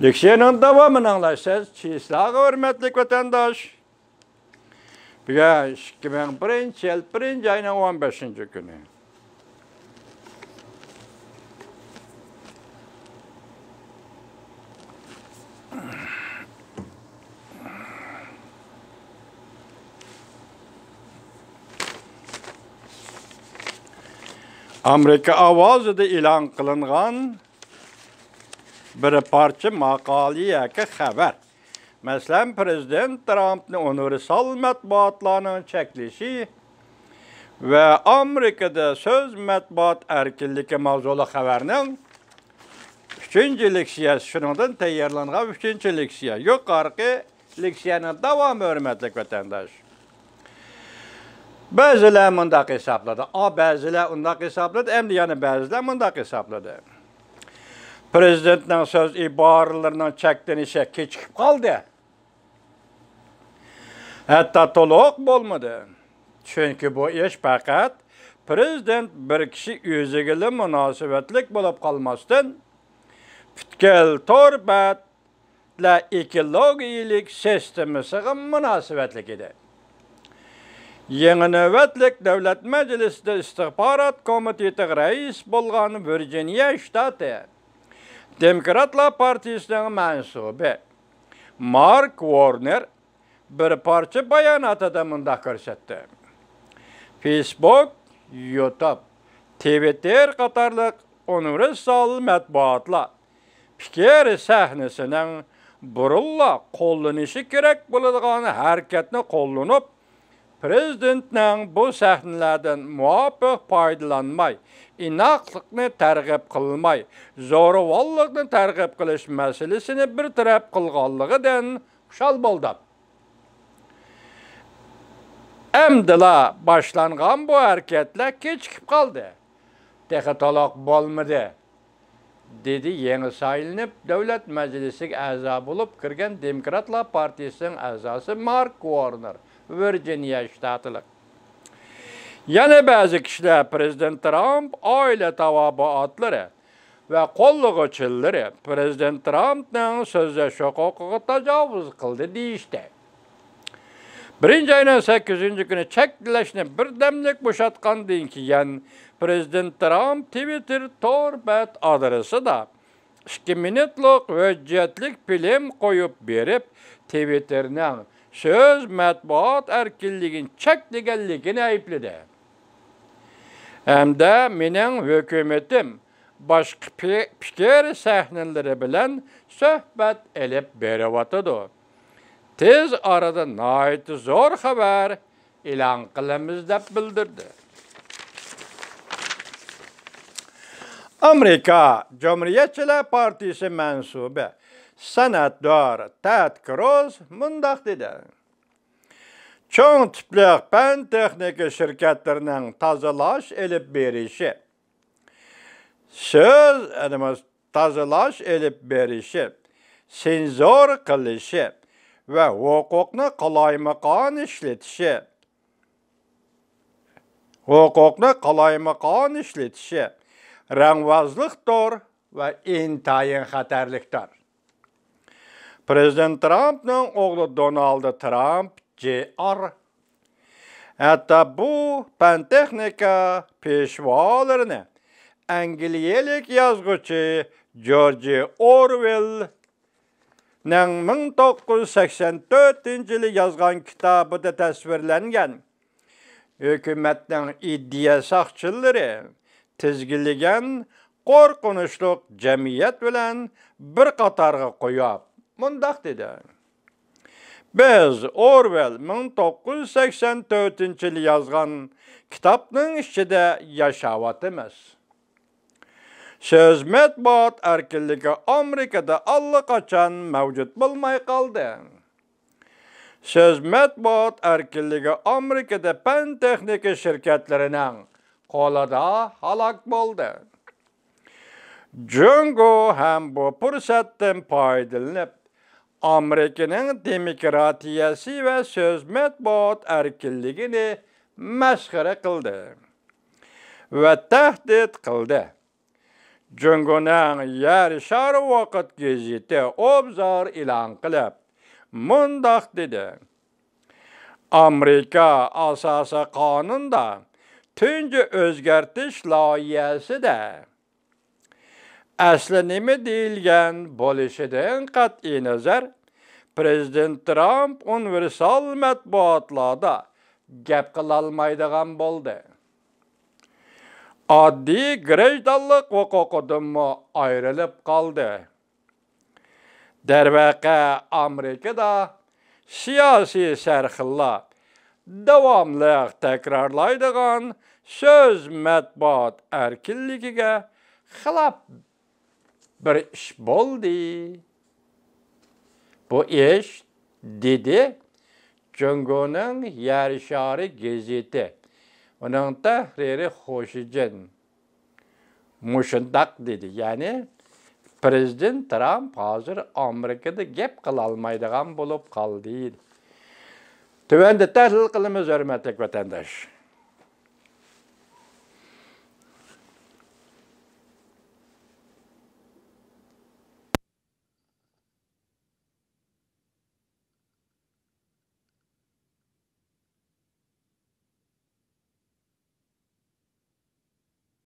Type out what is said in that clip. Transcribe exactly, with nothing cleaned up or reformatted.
لېكسىيەنىڭ داۋامىنى ئاڭلايسىز. چىسلاغا ھۆرمەتلىك ۋەتەنداش. بۈگۈن ئىككى مىڭ بىرىنچى يىل بىرىنچى ئاينىڭ ئون بەشىنچى كۈنى. ئامېرىكا ئاۋازىدا ئېلان قىلىنغان بىر پارچە ماقالە ياكى خەۋەر. مەسىلەن، پىرېزىدېنت ترامپنى ئۇنىۋېرسال مەتبۇئاتلارنىڭ چەكلىشى ۋە ئامېرىكىدا سۆز مەتبۇئات ئەركىنلىكى ماۋزۇلۇق خەۋەرنىڭ ئۈچىنچى لېكسىيەسى، شۇنىڭدىن تەييارلانغان ئۈچىنچى لېكسىيە، يۇقىرىقى لېكسىيەنىڭ داۋامى، ھۆرمەتلىك ۋەتەنداش. بەزىلەر مۇنداق ھېسابلىدى، ئا، بەزىلەر ئۇنداق ھېسابلىدى، ئەمدى يەنە بەزىلەر مۇنداق ھېسابلىدى. پىرېزىدېنتنىڭ سۆز ئىبارىلىرىنىڭ چەكلىنىشى كېچىكىپ قالدى. ھەتتا تولۇق بولمىدى. چۈنكى بۇ ئىش پەقەت پىرېزىدېنت بىر كىشى ئۆزىگىلا مۇناسىۋەتلىك بولۇپ قالماستىن، پۈتكۈل تور بەتلەر ئېكولوگىيەلىك سىستېمىسىغا مۇناسىۋەتلىك ئىدى. يېڭى نۆۋەتلىك دۆلەت مەجلىسىدە ئىستىخبارات كومىتېتىغا رەئىس بولغان ۋىرجىنىيە شتاتى دېموكراتلار پارتىيىسىنىڭ مەنسۇبى مارك ۋورنېر بىر پارچە باياناتىدا مۇنداق كۆرسەتتى: فېيسبۇك، يۇتۇب، تىۋىتتېر قاتارلىق ئۇنىۋېرسال مەتبۇئاتلار پىكىر سەھنىسىنىڭ بۇرۇنلا قوللىنىشى كېرەك بولىدىغان ھەرىكەتنى قوللىنىپ، پىرېزىدېنتنىڭ بۇ سەھنىلەردىن مۇۋاپىق پايدىلانماي، ئىناقلىقنى تەرغىب قىلماي، زورىۋاللىقنى تەرغىب قىلىش مەسىلىسىنى بىر تەرەپ قىلغانلىقىدىن خۇشال بولدۇم. ئەمدىلا باشلانغان بۇ ھەرىكەتلەر كېچىكىپ قالدى. تېخى تولۇق بولمىدى، دېدى يېڭى سايلىنىپ دۆلەت مەجلىسىگە ئەزا بولۇپ كىرگەن دېموكراتلار پارتىيىسىنىڭ ئەزاسى مارك ۋورنېر، ۋىرجىنىيە شتاتلىق. يەنە بەزى كىشىلەر پىرېزىدېنت ترامپ ئائىلە تاۋابىئاتلىرى ۋە قوللىغۇچىلىرى پىرېزىدېنت ترامپنىڭ سۆزلەش ھوقۇقىغا تاجاۋۇز قىلدى دېيىشتى. بىرىنچى ئاينىڭ سەككىزىنچى كۈنى چەكلەشنى بىردەملىك بوشاتقاندىن كېيىن، پىرېزىدېنت ترامپ تىۋىتتېر تور بەت ئادرېسىدا ئىككى مىنۇتلۇق ھۆججەتلىك فىلىم قويۇپ بېرىپ، تىۋىتتېرنىڭ سۆز، مەتبۇئات ئەركىنلىكىنى چەكلىگەنلىكىنى ئەيىبلىدى. ھەمدە مېنىڭ ھۆكۈمىتىم باشقا پى-، پىكىر سەھنىلىرى بىلەن سۆھبەت ئېلىپ بېرىۋاتىدۇ. تېز ئارىدا ناھايىتى زور خەۋەر ئېلان قىلىمىز، دەپ بىلدۈردى. ئامېرىكا جۇمھۇرىيەتچىلەر پارتىيىسى مەنسۇبى سېناتور تېد كروز مۇنداق دېدى: چوڭ تىپلىق پەن تېخنىكا شىركەتلىرىنىڭ تازىلاش ئېلىپ بېرىشى، سۆز، تازىلاش ئېلىپ بېرىشى، سېنزور قىلىشى ۋە ھوقۇقنى قالايمىقان ئىشلىتىشى، ھوقۇقنى قالايمىقان ئىشلىتىشى رەڭۋازلىقتۇر ۋە ئىنتايىن خەتەرلىكتۇر. پىرېزىدېنت ترامپنىڭ ئوغلى دونالد ترامپ جى ئار ھەتتا بۇ پەن تېخنىكا پېشۋالىرىنى ئەنگلىيەلىك يازغۇچى جورج ئورۋېلنىڭ مىڭ توققۇز يۈز سەكسەن تۆتىنچى يىلى يازغان كىتابىدا تەسۋىرلەنگەن ھۆكۈمەتنىڭ ئىدىيە ساقچىلىرى تىزگىنلىگەن قورقۇنچلۇق جەمئىيەت بىلەن بىر قاتارغا قويۇپ، مۇنداق دېدى: بىز ئورۋېل مىڭ توققۇز يۈز سەكسەن تۆتىنچى يىلى يازغان كىتابنىڭ ئىچىدە ياشاۋاتىمىز. سۆز مەتبۇئات ئەركىنلىكى ئامېرىكىدا ئاللىقاچان مەۋجۇت بولماي قالدى. سۆز مەتبۇئات ئەركىنلىكى ئامېرىكىدا پەن تېخنىكا شىركەتلىرىنىڭ قولىدا ھالاك بولدى. جۇڭگو ھەم بۇ پۇرسەتتىن پايدىلىنىپ، ئامېرىكىنىڭ دېموكراتىيەسى ۋە سۆز مەتبۇئات ئەركىنلىكىنى مەسخىرە قىلدى ۋە تەھدىت قىلدى. جۇڭگونىڭ يەر شارى ۋاقىت گېزىتى ئوبزور ئېلان قىلىپ، مۇنداق دېدى: ئامېرىكا ئاساسىي قانۇندا تۇنجى ئۆزگەرتىش لايىھەسىدە ئەسلى نېمە دېيىلگەن بولۇشىدىن قەتئىينەزەر، پىرېزىدېنت ترامپ ئۇنىۋېرسال مەتبۇئاتلاردا گەپ قىلالمايدىغان بولدى. ئاددىي گراژدانلىق ھوقۇقىدىنمۇ ئايرىلىپ قالدى. دەرۋەقە، ئامېرىكىدا سىياسىي سەرخىللار داۋاملىق تەكرارلايدىغان سۆز، مەتبۇئات ئەركىنلىكىگە خىلاپ بىر ئىش بولدى. بۇ ئىش، دېدى جۇڭگونىڭ يەر شارى گېزىتى، ئۇنىڭ تەھرىرى خۇشىجىن. مۇشۇنداق دېدى، يەنى پىرېزىدېنت ترامپ ھازىر ئامېرىكىدا گەپ قىلالمايدىغان بولۇپ قالدى. تۆۋەندە تەھلىل قىلىمىز، ھۆرمەتلىك ۋەتەنداش.